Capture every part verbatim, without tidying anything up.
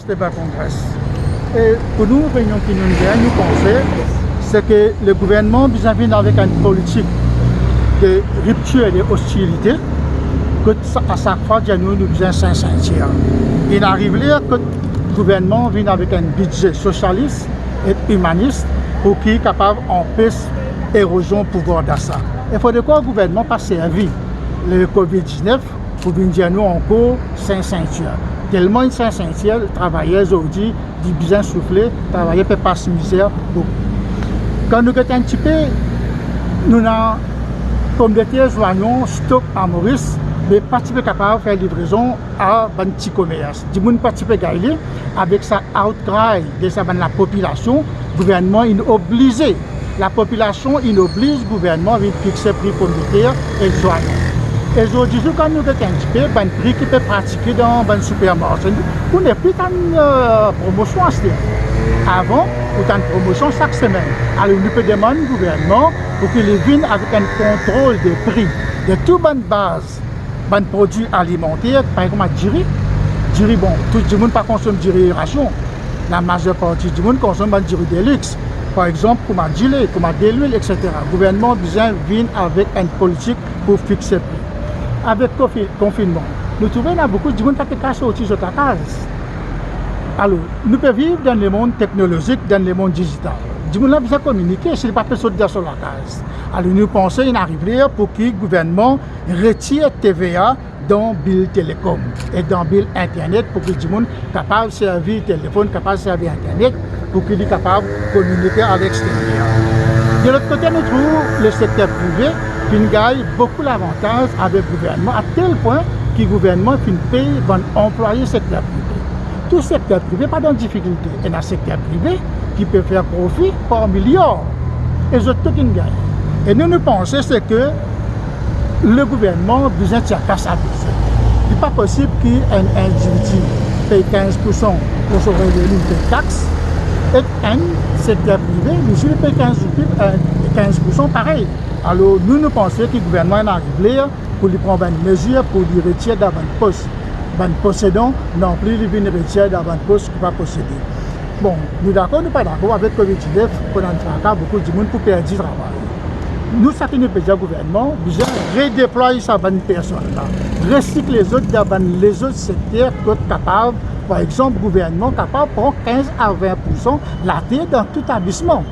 Deba Congress. E pou nou, reynion ki nou gagn, nou panse, se ke le gouvernman bizin vinn avek enn politik de riptir, de ostilite, kot sa, a sak fwa, dir nou, nou bizin sens sintir. Inn ariv ler kot gouvernman vinn avek enn bidze sosialis e imanis pou ki kapav anpes erozion pouvwar dasa. E fode krwar gouvernman pa servi le covid diznef pou vinn dir nou ankor sens sintir. Telman inn sens sintir, travayer zordi, li bizin soufle, travayer pe pas mizer boukou. Kan nou get enn tipe, nou ena pomdeter, zwayon, stok a Moris, me pa ti pe kapav fer livrezon a bann ti komers. Dimoun pa ti pe gagn li. Avek sa outcry de sa bann lapopilasion, gouvernman inn oblize lapopilasion inn obliz gouvernman vinn fixe pri pomdeter ek zwayon. E zordi zour, kan nou get enn tipe bann pri ki pe pratike dan bann sipermarse, ou nepli tann, eh, promosion aster. Avan, ou tann promosion sak semenn. Alor, nou pe demann gouvernman pou ki li vinn avek enn kontrol de pri de tou bann baz, bann prodwi alimanter, parey kouma diri. Diri, bon, tou dimoun pa konsom diri rasion. Lamazer parti dimoun konsom bann diri delix, par exanp, kouma dile, kouma delwil, etsetera. Gouvernman bizin vinn avek enn politik pou fixe pri. Avek konfi-, konfinnman, nou trouve ena boukou dimoun pa pe kapav sorti zot lakaz. Alor, nou pe viv dan lemond teknolozik, dan lemond dizital. Dimoun la bizin kominike, si li pa pe sort dan so lakaz. Alor, nou panse inn ariv ler pou ki gouvernman retir T V A dan bil telekom e dan bil internet pou ki dimoun kapav servi telefonn, kapav servi internet, pou ki li kapav kominike a leksteryer. De lot kote, nou trouv lesekter prive finn gagn boukou lavantaz avek gouvernman, a tel pwin ki gouvernman finn pey bann anplwaye sekter prive. Tou sekter prive pa dan difikilte, ena sekter prive ki pe fer profi par miliar, e zot tou inn gagn. E nou, nou panse se ke le gouvernman bizin tir kas avek zot. Li pa posib ki enn individi pey kinz poursan pou so reveni, li pey tax, ek enn sekter prive, li osi li pey kinz, eh, kinz poursan parey. Alor, nou, nou panse ki gouvernman inn ariv ler pou li pran bann mezir pou li retir dan bann pos bann posedan, nonpli li vinn retir dan bann pos ki pa posede. Bon, nou dakor, nou pa dakor, avek covid diznef, pou ena traka, boukou dimoun pou perdi travay. Nou, seki nou pe dir gouvernman, bizin redeplway sa bann personn la, resikle zot dan bann lezot sekter kot kapav, par exanp, gouvernman kapav pran kinz a vin poursan later dan tou tablisman.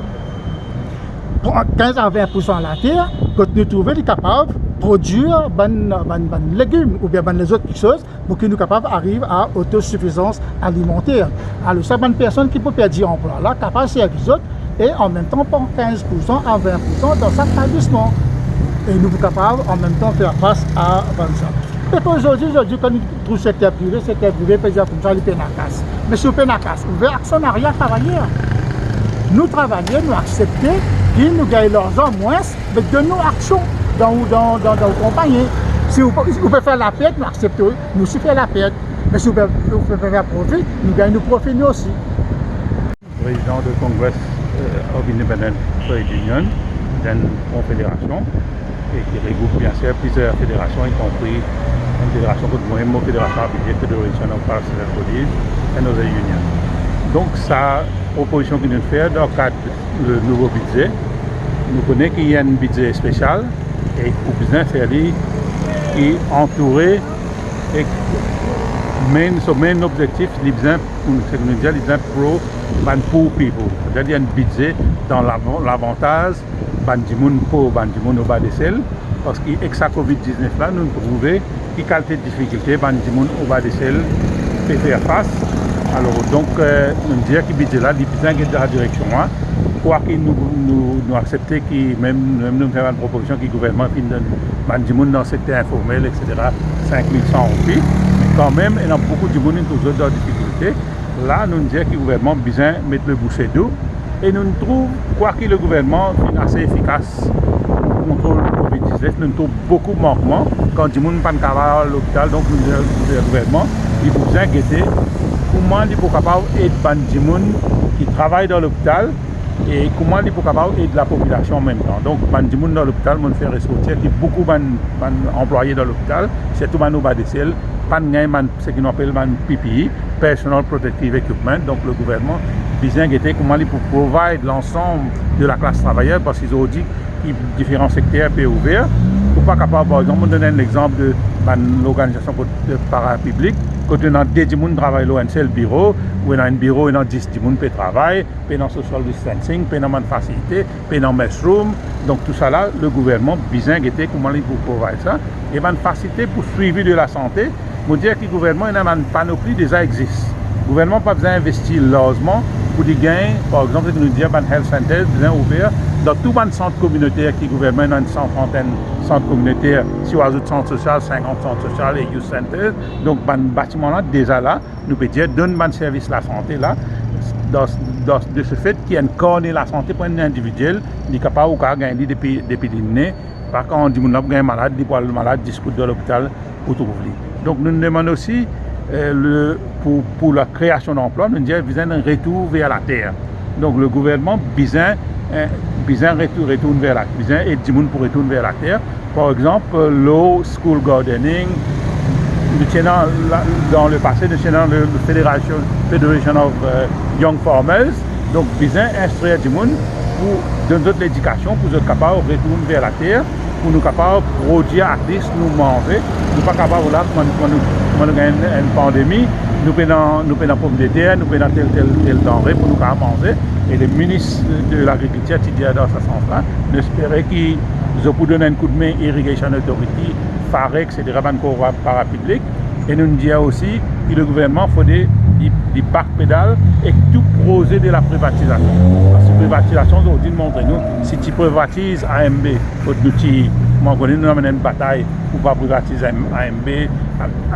Pran kinz a vin poursan later, kot nou trouve li kapav prodwir bann, bann, bann legim oubien bann lezot kiksoz, pou ki nou kapav ariv a otosifizans alimanter. Alor, sa bann personn ki pou perdi anplwa la, kapav servi zot, e anmemtan pran kinz poursan a vin poursan dan sak tablisman. E nou pou kapav anmemtan fer fas a bann sa. E kan zordi, zordi, kan nou trouv sekter prive, sekter prive pe dir koumsa li pena kas. Me si ou pena kas, ou ver aksionaria travayer. Nou travayer, nou aksepte ki nou gagn larzan mwins, me donn nou aksion dan ou, dan, dan, dan ou konpagni. Si ou, ou pe fer lapert, nou aksepte, nou osi fer lapert. Me si ou pe, ou pe fer profi, nou gagn nou profi nou osi. Président de Congress, euh, of Independent Trade Union, enn konfederasion, e ki regroup, bien sir, plizier federasion, ikonpri enn federasion kot mwa mem, mo federasion apel Federation of Parastatal Bodies and Other Union. Donk, sa propozision ki nou fer dan kad le nouvo bidze, nou kone ki enn bidze spesial e ou bizin fer li ki antoure e main, so main lobzektif, li bizin, seki nou dir, li bizin pro bann poor people. Setadir li enn bidze dan lavan-, lavantaz bann dimoun pov, bann dimoun oba lesel, parski ek sa covid diznef la, nou trouve ki kalite difikilte bann dimoun oba lesel pe fer fas. Alor, donk, eh, nou dir ki bidze la, li bizin get dan sa direksion la. Kwaki nou, nou, nou aksepte ki mem, mem nou fer bann propozision ki gouvernman finn donn bann dimoun dan sekter informel, etsetera, sink mil san roupi, me kanmem, ena boukou dimoun inn trouv zot dan difikilte. La, nou dir ki gouvernman bizin met le bouse dou, e nou trouv, kwaki le gouvernman finn ase efikas pou kontrol covid diznef, nou trouv boukou mankman. Kan dimoun pa'nn kapav al lopital, donk nou dir, nou dir gouvernman, li pou bizin gete kouma li pou kapav ed bann dimoun ki travay dan lopital, e kouma li pou kapav ed lapopilasion anmemtan. Donk, bann dimoun dan lopital, mo'nn fer resorti ki boukou bann, bann anplwaye dan lopital, sirtou bann oba lesel, Pa'nn gagn bann, seki nou apel bann P P E, Personal Protective Equipment. Donk, le gouvernman bizin gete kouma li pou provide lansam de laklas travayer, parski zordi, ki diferan sekter pe ouver. Ou pa kapav, par exanp, mo donn enn lexanp de bann lorganizasion kot, de parapiblik, kot ena de dimoun travay lor enn sel biro, ou ena enn biro, ena dis dimoun pe travay, pena social distancing, pena bann fasilite, pena mess room. Donk, tousala, le gouvernman bizin gete kouma li pou provide sa. E bann fasilite pou swivi de lasante, mo dir ki gouvernman ena bann panopli deza existe. Gouvernman pa bizin investi larzman pou li gagn, par exanp, seki nou dir bann health centers bizin ouver dan tou bann sant kominoter ki gouvernman ena enn san trantenn sant kominoter, si ou azout sant sosial, sinkant sant sosial e youth centers. Donk, bann batiman la, deza la, nou pe dir, donn bann servis lasante la, dan, dan, de se fet ki enn karne lasante pou enn individiel, li kapav, ou kapav gagn li depi, depi li ne, pa kan dimoun la pou gagn malad, li pou al malad, diskout dan lopital pou trouv li. Donk, nou demann osi, eh, le, pou, pou lakreasion danplwa, nou dir bizin retour ver later. Donk, le gouvernman bizin, eh, bizin retour, retourn ver la, bizin ed dimoun pou retourn ver later. Par exanp, lor school gardening, nou ti ena la, dan lepase, nou ti ena le, le Federation, Federation of, eh, Young Farmers. Donk, bizin instrir dimoun pou donn zot ledikasion, pou zot kapav retourn ver later, pou nou kapav prodwir at least nou manze. Nou pa kapav la, kouma, kouma nou, kouma nou gagn enn, enn pandemi, nou pena, nou pena pomdeter, nou pena tel, tel, tel danre pou nou kapav manze. E le minis de lagrikiltir ti dir dan sa sans la, nou espere ki zot pou donn enn koudme, Irrigation Authority, FARE, et cetera, bann kor parapiblik. E nou dir osi ki le gouvernman fode li, li bak pedal ek tou proze de laprivatizasion. Parski privatizasion, zordi, montre nou, si ti privatiz A M B, kot nou ti, mo kone nou amenn enn batay pou pa privatiz A M B,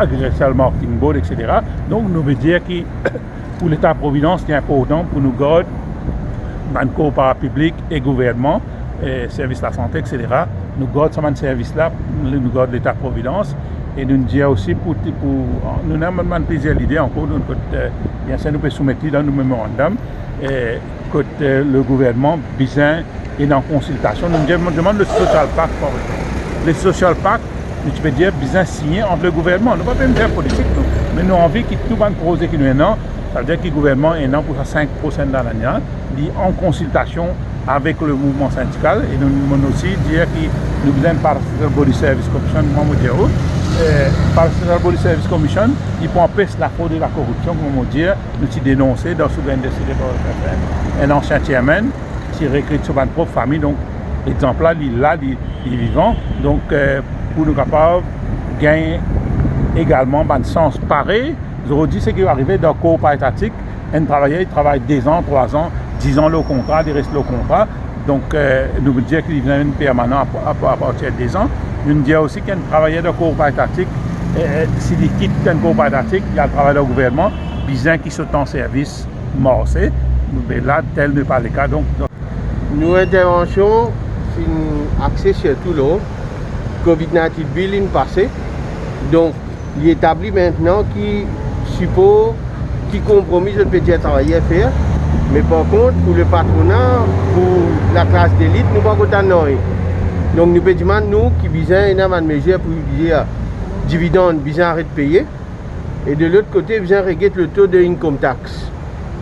Agricultural Marketing Board, et cetera. Donk, nou ve dir ki pou Leta Providans, li inportan pou nou gard bann kor parapiblik e gouvernman, eh, servis lasante, et cetera. Nou gard sa bann servis la, nou gard Leta Providans, e nou dir osi pou, pou, nou ena bann, bann plizier lide ankor, donk, kot, eh, biensir, nou pe soumet li dan nou memorandum, eh, kot, eh, le gouvernman bizin ena konsiltasion. Nou dir, nou demann le Social Pact, par exanp. Le Social Pact, nou ti pe dir bizin signe ant le gouvernman. Nou pa pe fer politik, nou, me nou anvi ki tou bann proze ki nou ena, savedir ki gouvernman ena pou sa sink prosenn lalane la, li an konsiltasion avek le mouvman sindikal, e nou, nou osi dir ki nou bizin Paralegal Body Service Commission, kouma mo dir ou, eh, Paralegal Body Service Commission, li pou anpes lafrod e lakoripsion, kouma mo dir, nou ti denonse dan Souverain Destiny, enn ansien chairman, ti rekrit so bann prop fami. Donk, lexanp la, li la, li, li vivan. Donk, eh, pou nou kapav gagn egalman bann sans parey. Zordi, seki arive dan kor paretatik, enn travayer, li travay dezan, trwazan, dizan lor kontra, li res lor kontra. Donk, eh, nou dir ki li vinn permanan a, a, apartir dezan. Nou dir osi ki enn travayer dan kor paretatik, eh, eh, si li kit enn kor paretatik, li al travay dan gouvernman, bizin ki so tan servis marse, me la, tel n'est pas le cas. Donk, donk, nou intervansion finn axe sirtou lor Covid nineteen Bill inn pase. Donk, li etabli aster ki sipor, ki konpromi zot pe dir travayer fer. Me par kont, pou le patrona, pou laklas delit, nou pa kontan nanye. Donk, nou pe dimann, nou, ki bizin ena bann mezir pou dir dividann bizin aret peye. E de lot kote, bizin reget le to de income tax.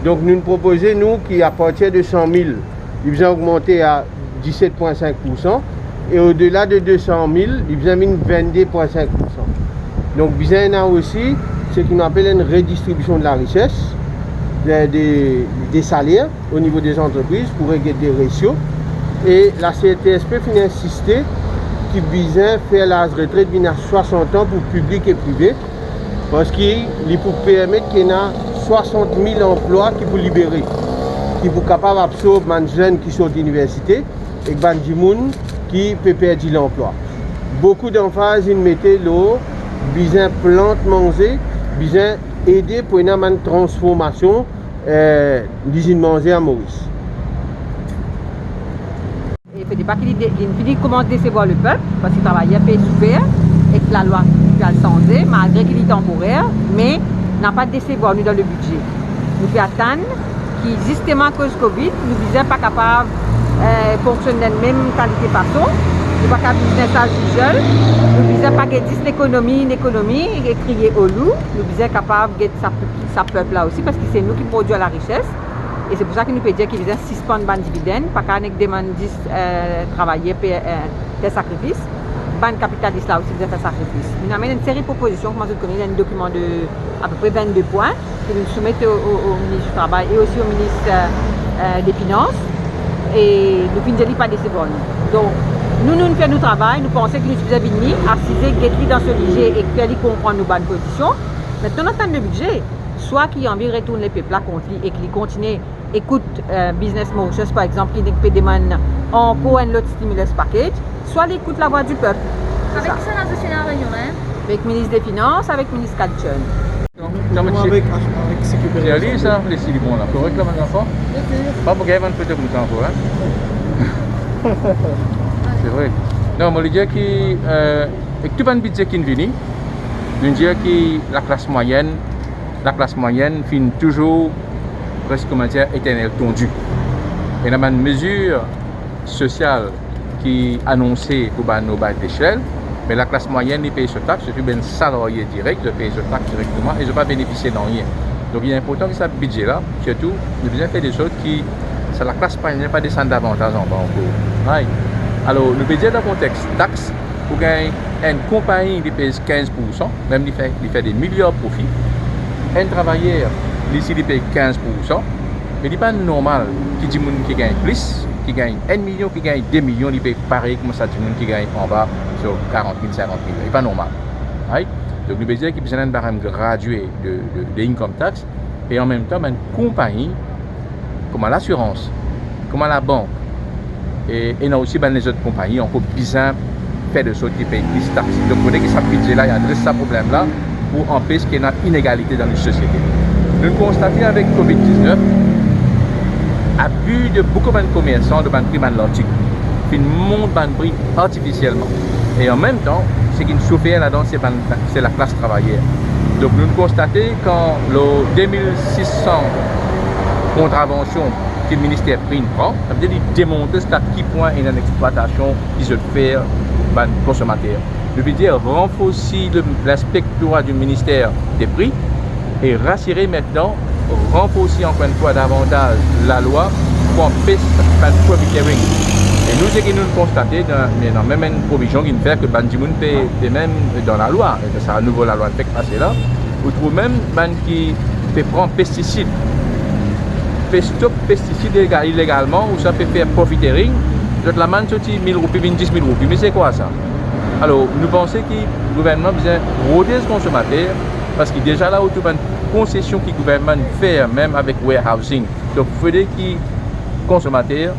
Donk, nou propoze, nou, ki apartir de san mil, li bizin ogmante a diset pwin sink poursan, e odela de de san mil, li bizin vinn vennde pwin sink poursan. Donk, bizin ena osi seki nou apel enn redistribision de larises, de, de, de saler o nivo de zantrepriz pou reget de resio. E la C T S P finn insiste ki bizin fer laz retret vinn a swasant an pou piblik e prive, parski li pou permet ki ena swasant mil anplwa ki pou libere, ki pou kapav absorb bann zenn ki sort liniversite ek bann dimoun ki pe perdi lanplwa. Boukou lanfaz inn mete lor bizin plant manze, bizin ede pou ena bann transformasion, eh, lizinn manze a Moris. E FEDEPA ki li de-, li fini koumans desevwar lepep, parski travayer pe soufer ek lalwa ki pe al sanze, malgre ki li tanporer, me napa desevwar nou dan le bidze. Nou pe atann ki zisteman akoz Covid, nou bizin pa kapav, eh, fonksionn dan mem kalite fason. Nou pa kapav biznes as usual. Nou bizin pa get zis lekonomi, lekonomi e kriye olou. Nou bizin kapav get sa, sa pep la osi, parski se nou ki prodwir larises. E se pou sa ki nou pe dir ki bizin sispann bann dividenn, pa kapav nek demann zis, eh, travayer pe, eh, fer sakrifis. Bann kapitalis la osi bizin fer sakrifis. Nou amenn enn seri propozision, kouma zot kone, enn dokiman de apepre vennde pwin ki nou soumet o, o, o minis di travay e osi o minis, eh, eh, de finans. E nou finn dir li pa desevwar nou. Donk, nou, nou fer nou travay, nou panse ki nou ti bizin vini, asize, get li dan so lizie e fer li konpran nou bann pozision. Aster nou atann le bidze, swa ki anvi retourn lepep la kont li e ki li kontigne ekout, eh, Business Mauritius, par exanp, ki pe demann ankor enn lot stimulus package, swa li ekout lavwa dipep. Avek kisa nou asosie La Réunion la, hein? Avek minis de finans, avek minis culture. Non, non, non, avek, avek sekirite. Ti ale sa, lesi li bon la. Korek la, bann zanfan? Pa pou gagn bann foto koumsa ankor, hein? Se vre. Non, mo le dir ki, eh, ek tou bann bidze ki'nn vini, nou dir ki laklas mwayenn, laklas mwayenn finn touzour, preske, kouma dir, eternel tondi. Ena bann mezir sosial ki anonse pou bann o ba echelon, me laklas mwayenn, li pey so tax, sirtou bann salarie direk, zot pey zot tax direkteman e zot pa benefisie nanye. Donk, li inportan ki sa bidze la, sirtou, nou bizin fer de sort ki sa laklas mwayenn pa desann davantaz anba ankor. Right? Alor, nou pe dir dan konteks tax, pou gagn enn konpagni, li pey kinz poursan, mem li fer, li fer de miliar profi. Enn travayer, li si li pey kinz poursan, me li pa normal ki dimoun ki gagn plis, ki gagn enn milion, ki gagn de milion, li pey parey kouma sa dimoun ki gagn anba, so karant mil, sinkant mil. Li pa normal. Right? Donk, nou pe dir ki bizin enn barem gradie de, de, de income tax, e anmemtan, bann konpagni, kouma lasirans, kouma labank, e, ena osi bann lezot konpagni ankor bizin fer de sort ki pey plis tax. Donk, fode ki sa bidze la, li adres sa problem la pou anpes ki ena inegalite dan nou sosiete. Nou konstate avek covid diznef, abi de boukou bann komersan, de bann pri bann lartik, finn mont bann pri artifisielman. E anmemtan, seki finn soufer ladan, se bann, se laklas travayer. Donk, nou konstate kan lor de mil sis san kontravansion ki minister pri inn pran, savedir li demontre ziska ki pwin ena enn explwatasion ki zot fer bann konsomater. Nou pe dir ranforsi le, linspektora di minister de pri e rasire mintnan, ranforsi ankor enn fwa davantaz lalwa pou anpes bann profiteering. E nou, seki nou konstate, dan, dan mem enn provizion ki'nn fer ki bann dimoun pe, pe mem dan lalwa, e sa nouvo lalwa fek pase la, ou trouv mem bann ki pe pran pestisid, pe stok pestisid ilega-, ilegalman, ouswa pe fer profiteering, zot lamann sorti mil roupi, vinn dis mil roupi. Me se kwa sa? Alor, nou panse ki gouvernman bizin protez konsomater, parski deza la, ou trouv bann konsesion ki gouvernman fer, mem avek warehousing. Donk, fode ki konsomater,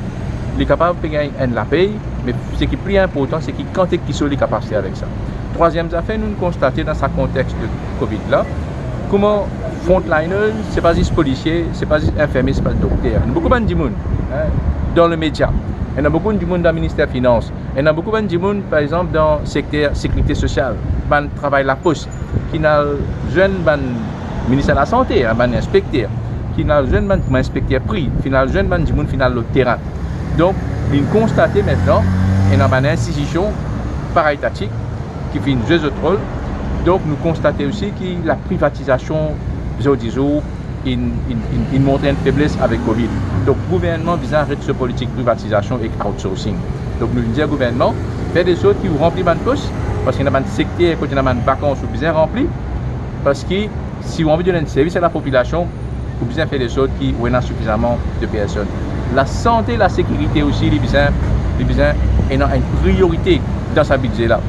li kapav pe gagn enn lapey, me seki pli inportan, seki kantite kisoz li kapav fer avek sa. Trwaziem zafer, nou konstate dan sa konteks de covid la, kouma frontliners, se pa zis polisie, se pa zis infirmie, se pa dokter. Ena boukou bann dimoun, hein, dan lemedia. Ena boukou dimoun dan minister finans. Ena boukou bann dimoun, par exanp, dan sekter sekirite sosial, bann travay lapos, ki finn al zwenn bann minister lasante, hein, bann inspekter, ki finn al zwenn bann inspekter pri, finn al zwenn bann dimoun finn al lor terin. Donk, nou konstate mintnan, ena bann institision paraetatik ki finn zwe zot rol. Donk, nou konstate osi ki laprivatizasion, zordi zour, inn, inn, inn, inn montre enn febles avek covid. Donk, gouvernman bizin aret so politik privatizasion ek outsourcing. Donk, nou dir gouvernman, fer de sort ki ou ranpli bann pos, parski ena bann sekter kot ena bann vakans ou bizin ranpli, parski si ou anvi donn enn servis a lapopilasion, ou bizin fer de sort ki ou ena sifizaman de personn. Lasante, lasekirite osi, li bizin, li bizin ena enn priorite dan sa bidze la.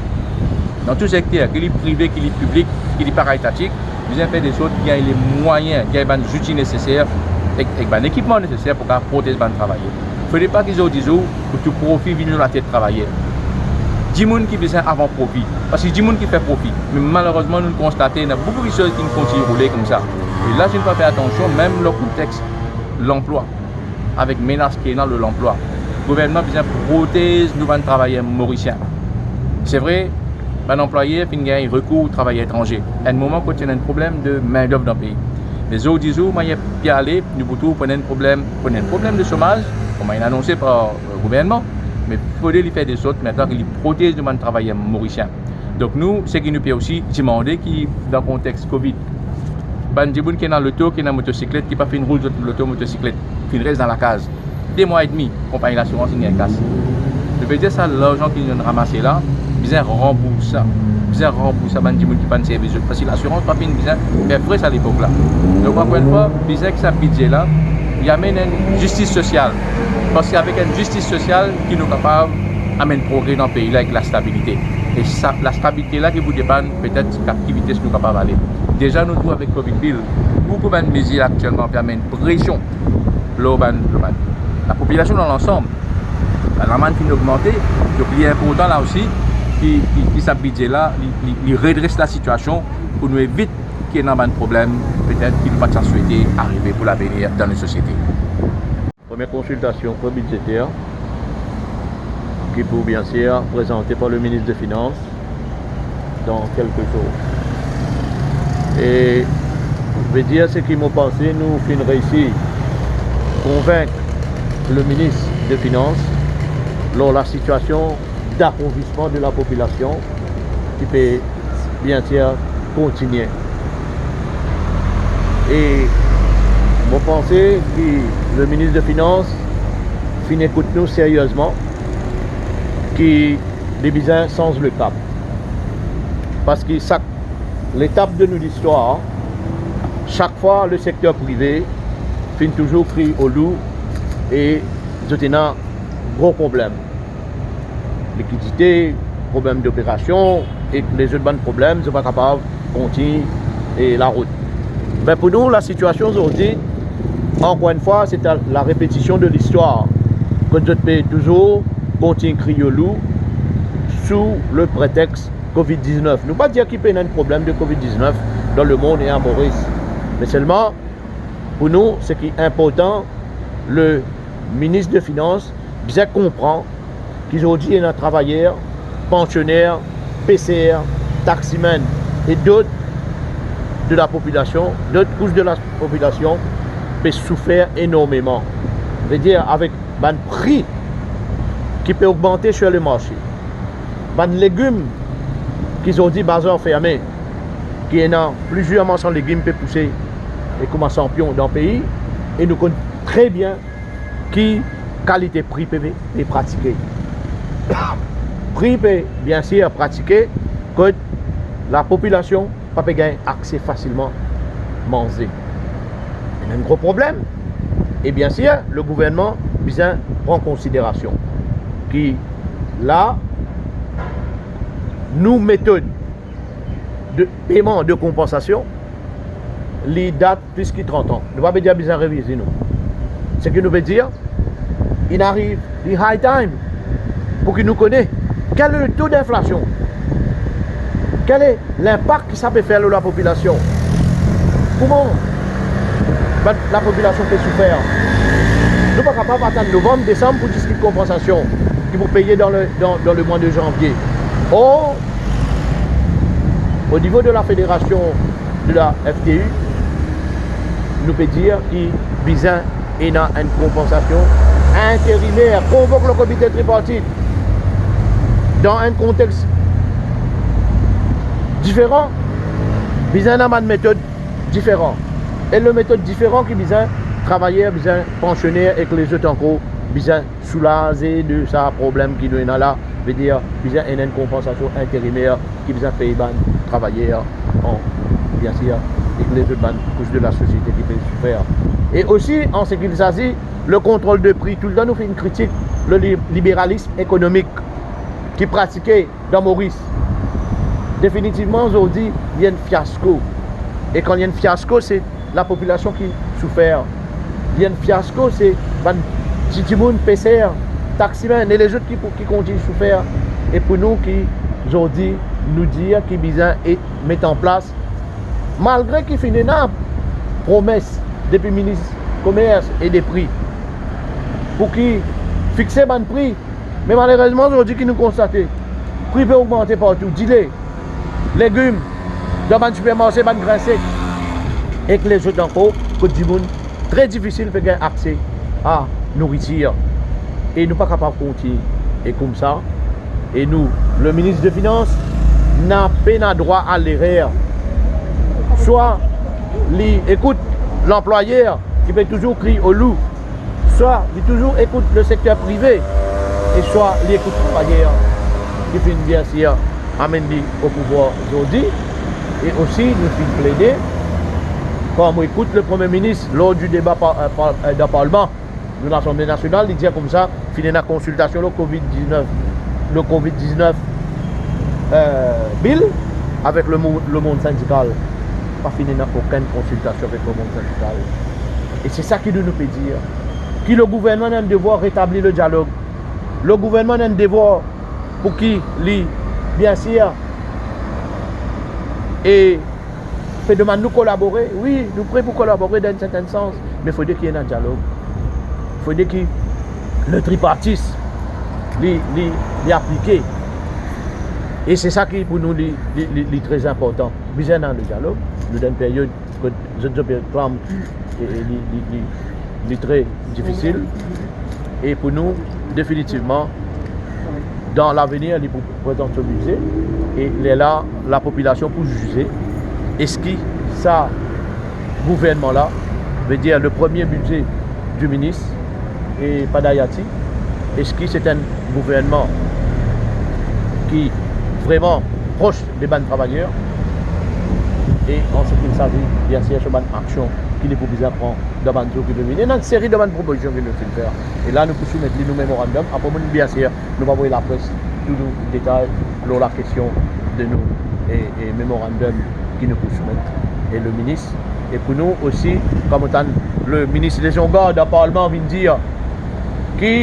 Dan tou sekter, ki li prive, ki li piblik, ki li paraetatik, bizin fer de sort ki gagn lemwayin, gagn bann zouti neseser ek, ek bann ekipman neseser pou kapav protez bann travayer. Fode pa ki zordi zour, pou tou profi vinn lor latet travayer. Dimoun ki bizin avan profi, parski dimoun ki fer profi. Me malerezman, nou konstate, ena boukou kisoz ki kontign roule koumsa. E la, si nou pa fer atansion, mem lor konteks lanplwa, avek menas ki ena lor lanplwa, gouvernman bizin protez nou bann travayer morisien. Se vre, bann anplwayer finn gagn rekour travayer etranze. Enn moman kot ena enn problem de mendov dan pei. Me zordi zour, manier pe ale, nou pou trouv pou ena enn problem, pou ena enn problem de somaz, kouma inn anonse par, euh, gouvernman. Me fode li fer desort, me atann ki li protez nou bann travayer morisien. Donk nou, seki nou pe osi dimande ki dan kontex Covid, bann dimoun ki ena loto, ki ena motosiklet, ki pa finn roul zot loto, motosiklet, finn res dan lakaz de mwa edmi, konpagni lasirans inn gagn kas. Savedir sa larzan ki nou ramase la, bizin ranbours sa. Bizin ranbours sa bann dimoun ki pa'nn servi zot, parski lasirans pa finn bizin fer fre sa lepok la. Donk ankor enn fwa, bizin ki sa bidze la, li amenn enn zistis sosial. Parski avek enn zistis sosial ki nou kapav amenn progre dan pei la ek lastabilite. E sa lastabilite la ki pou depann petet ki vites nou kapav ale. Deza nou trouv avek Covid Bill, boukou bann mezir aktielman pe amenn presion lor bann, lor bann, lapopilasion dan lansam. Lamann finn ogmante, donk li inportan la osi ki, ki, ki sa bidze la, li, li, li redres lasitiasion pou nou evit ki ena bann problem petet ki nou pa ti a swete arive pou lavenir dan nou sosiete. Premie konsiltasion pre-bidzeter ki pou biensir prezante par le minis de Finans dan kelke zour. E vedir seki mo panse, nou finn reisi konvink le minis de Finans lor lasitiasion dapovisman de lapopilasion ki pe biensir kontinie. E mo panse ki le minis de Finans finn ekout nou seriezman, ki li bizin sanz lekap. Parski sak letap de nou listwar, sak fwa le sekter prive finn touzour kriy olou e zot ena gro problem. Likidite, problem doperasion ek lezot bann problem, zot pa kapav kontign e larout. Me pou nou, lasitiasion zordi, ankor enn fwa, se ta-, larepetision de listwar, kot zot pe touzour kontign kriy olou sou le pretex Covid diznef. Nou pa dir ki pena enn problem de Covid diznef dan lemond e a Moris. Me selman, pou nou, seki inportan, le minis de Finans bizin konpran ki zordi ena travayer, pansioner, peser, taksimenn e dot de lapopilasion, dot kous de lapopilasion pe soufer enormeman. Vedir avek bann pri ki pe ogmante sir le marse, bann legim ki zordi bazar ferme, ki ena plizier marsan legim pe pouse e kouma sanpion dan pei, e nou konn tre bien ki kalite pri pe, pe pratike. Pri pe biensir pratike kot lapopilasion pa pe gagn akse fasilman manze. Ena enn gro problem. E biensir, le gouvernman bizin pran konsiderasion ki la, nou metod de peman de konpansasion, li dat plis ki trant an. Nou pa pe dir bizin revize nou. Seki nou pe dir, inn ariv, li high time pou ki nou kone kel le to dinflasion, kel linpak ki sa pe fer lor lapopilasion, kouma bann lapopilasion pe soufer. Nou pa kapav atann novanm, desam pou diskit konpansasion ki pou peye dan le, dan, dan lemwa de zanvie. Or, o nivo de la federasion de la F T U, nou pe dir ki bizin ena enn konpansasion interimer, konvok le komite tripartit dan enn kontex diferan, bizin ena bann metod diferan. E le metod diferan ki bizin travayer, bizin pansioner ek lezot ankor bizin soulaze de sa problem ki nou ena la, vedir bizin ena enn konpansasion interimer ki bizin pey bann travayer an, biensir, ek lezot bann kous de lasosiete ki pe soufer. E osi, an seki il sazi le kontrol de pri, toultan nou finn kritik le li-, liberalism ekonomik ki pratike dan Moris. Definitivman, zordi, li enn fiasko. E kan li enn fiasko, se lapopilasion ki soufer. Li enn fiasko, se bann ti dimoun, peser, taksimenn e lezot ki pou, ki kontign soufer. E pou nou ki, zordi, nou dir ki bizin e met an plas, malgre ki finn ena promes depi minis komers e de pri, pou ki fixe bann pri, me malerezman, zordi ki nou konstate, pri pe ogmante partou, dile, legim, dan bann sipermarse, bann grin sek, ek lezot ankor, kot dimoun tre difisil pe gagn akse a nouritir. E nou pa kapav kontign E koumsa, e nou, le minis de finans na pena drwa a lerer. Swa li ekout lanplwayer ki pe touzour kriy o lou, swa li touzour ekout le sekter prive, e swa li ekout travayer ki finn, bien sir, amenn li o pouvwar zordi. E osi, nou finn plede, kan mo ekout le Premie Minis lor di deba pa-, pa-, dan Parlman, nou Lasanble Nasional, li dir koumsa, finn ena konsiltasion lor Covid diznef, lor Covid diznef, eh, bill avek le mo-, lemond sindikal. Pa finn ena okenn konsiltasion avek lemond sindikal. E se sa ki nou, nou pe dir, ki le gouvernman ena devwar retabli le dialog. Le gouvernman ena devwar pou ki li, bien sir, e pe demann nou kolabore. Wi, nou pre pou kolabore dan enn sertenn sans, me fode ki ena dialog. Fode ki le tripartis li, li, li aplike. E se sa ki pou nou li, li, li, li tre inportan. Bizin ena le dialog. Nou dan enn period kot zot, zot pe reklam, e, e li, li, li, li tre difisil. E pou nou, definitivman, dan lavenir, li pou prezant so bize, e lerla, lapopilasion pou zize eski sa gouvernman la, vedir le premie bize di minis e Padayati, eski se enn gouvernman ki vreman pros de bann travayer, e an se ki sazi, bien sir, so bann aksion ki li pou bizin pran dan bann zour ki pe vini. Ena enn seri de bann propozision ki nou finn fer. E la, nou pou soumet li nou memorandum. Apre, nou, bien sir, nou va avoy lapres tou nou detay lor lakestion de nou e, e memorandum ki nou pou soumet e le minis. E pou nou osi, kan mo tann le minis Lezongar dan Parlman vinn dir ki